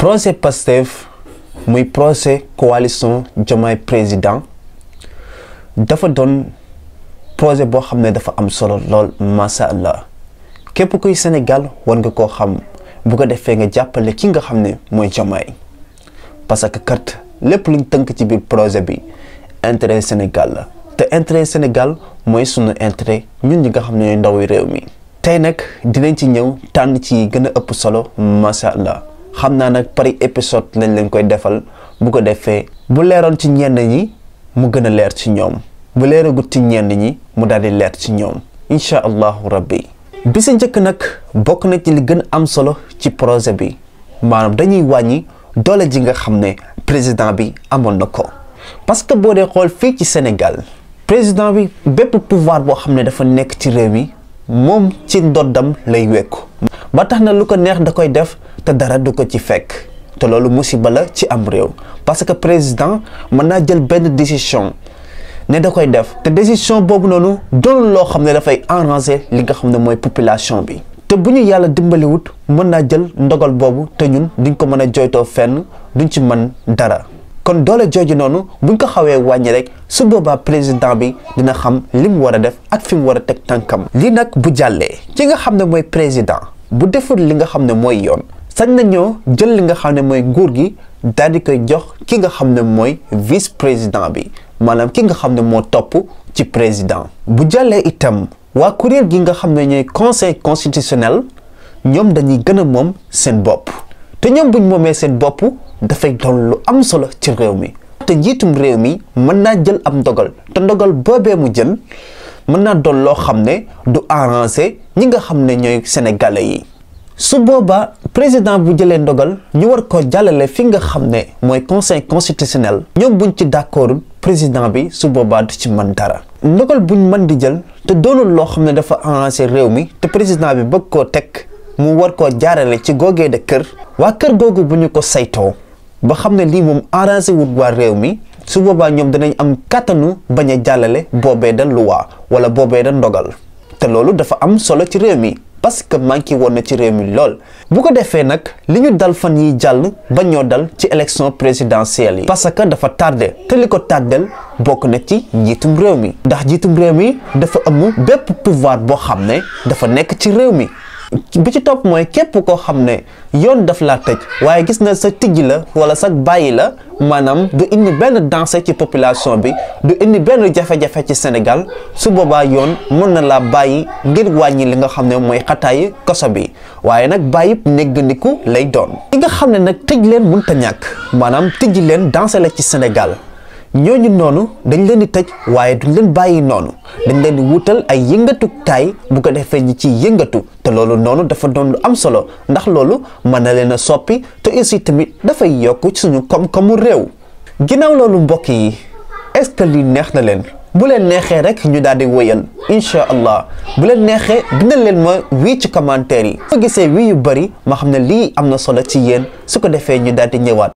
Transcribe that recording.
projet Pastef muy projet Coalition Diomaye président dafa doon projet boo xam ne dafa am solo lool masha Allah képp kuy Sénégal war nga koo xam bu ko defee nga jàppale ki nga xam ne mooy Diomaye parce que kat lépp luñ tënk ci biir projet bi intérêt Sénégal la te intérêt Sénégal mooy sunu intérêt ñun ñi nga xam ne ñooy ndawi réew mi. tey nag dinañ ci ñëw tànn ci gën a ëpp solo masha Allah xam naa nag pari épisode lañ leen koy defal bu ko defee bu leeroon ci ñenn ñi mu gën a leer ci ñoom bu leeragut ci ñenn ñi mu daal di leer ci ñoom incha allahu rabbi. bi si njëkk nag bokk na ci li gën a am solo ci projet bi maanaam dañuy wàññi doole ji nga xam ne président bi amoon na ko parce que boo dee xool fii ci Sénégal président bi bépp pouvoir boo xam ne dafa nekk ci réew mi moom ci ndoddam lay wekku ba tax na lu ko neex da koy def te dara du ko ci fekk te loolu musiba la ci am réew parce que président mën naa jël benn décision ne da koy def te décision boobu noonu doon loo xam ne dafay arranger li nga xam ne mooy population bi te bu ñu yàlla dimbaliwut mën naa jël ndogal boobu te ñun duñ ko mën a joytoo fenn duñ ci mën dara kon doole jooju noonu buñ ko xawee wàññi rek su boobaa président bi dina xam li mu war a def ak fi mu war a teg tànkam. lii nag bu jàllee ki nga xam ne mooy président bu deful li nga xam ne mooy yoon sañ nañoo jël li nga xam ne mooy nguur gi daal di koy jox ki nga xam ne mooy vice président bi maanaam ki nga xam ne moo topp ci président. bu jàllee itam waa kuréel gi nga xam ne ñooy conseil constitutionnel ñoom dañuy gën a moom seen bopp te ñoom buñ moomee seen bopp dafay doon lu am solo ci réew mi te njiitum réew mi mën naa jël am ndogal te ndogal boobee mu jël mën naa doon loo xam ne du arranger ñi nga xam ne ñooy sénégalais yi. su boobaa président bu jëlee ndogal ñu war ko jàllale fi nga xam ne mooy conseil constitutionnel ñoom buñ ci d'accord président bi su boobaa du ci mën dara. ndogal buñ mën di jël te doonul loo xam ne dafa arranger réew mi te président bi bëgg koo teg mu war koo jaarale ci googee de kër waa kër googu bu ñu ko saytoo ba xam ne lii moom arrangé wut waa réew mi su boobaa ñoom dinañ am kàttanu bañ a jàllale boobee da loi wala boobee da ndogal te loolu dafa am solo ci réew mi parce que manqué woon na ci réew mi lool. bu ko defee nag li ñu dal fan yi jàll ba ñoo dal ci élection présidentielle yi parce que dafa tardé te li ko tardel bokk na ci njiitum réew mi ndax njiitum réew mi dafa am bépp pouvoir boo xam ne dafa nekk ci réew mi. bi ci topp mooy képp koo xam ne yoon daf laa tëj waaye gis na sa tijji la wala sa bàyyi la maanaam du indi benn danger ci population bi du indi benn jafe-jafe ci Sénégal su boobaa yoon mën na laa bàyyi ngir wàññi li nga xam ne mooy xataayu kaso bi waaye nag bàyyi néggandiku lay doon. li nga xam ne nag tëj leen mënta ñàkk maanaam tijji leen danger la ci Sénégal ñooñu noonu dañ leen di tëj waaye duñ leen bàyyi noonu dañ leen di wutal ay yëngatukaay bu ko defee ñi ci yëngatu te loolu noonu dafa doon lu am solo ndax loolu mën na leen a soppi te aussi tamit dafay yokk ci suñu koom-koomu réew. ginnaaw loolu mbokk yi est-ce que lii neex na leen bu leen neexee rek ñu daal di wëyal incha allah bu leen neexee bindal leen ma wii ci commentaire yi. ma gisee wii yu bëri ma xam ne lii am na solo ci yéen su ko defee ñu daal di ñëwaat.